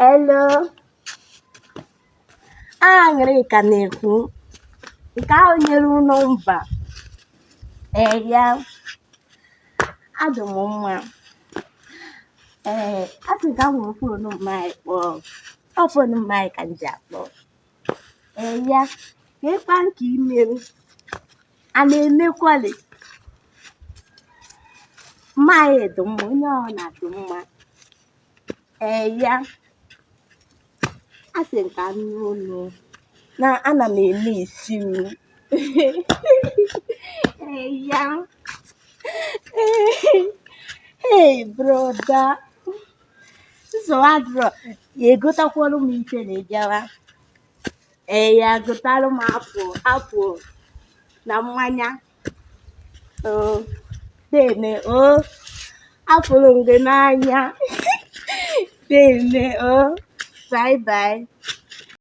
Hello, Aṅụrịka na-ekwu nke ahụ nyere nọmba. Ee ya, adị m mma. Ee, asị ka m were phone mma anyị kpọọ. Ọ phone mma anyị ka m ji akpọ. Ee ya, ka ịkpa nke imerụ a na-emekwali. Mma anyị dị mma, onye ọ na-adị mma. Ee ya, asị m ka m nụ olu na ana m eme isi m. Ee ya. Hey brother, nsogbu adịrọ. Ya egotakwara m ife na ịbịawa. Ee ya, gotalụ m apple apple na mmanya. O deme o, afụrụ m gị n'anya. Deme o, bye bye.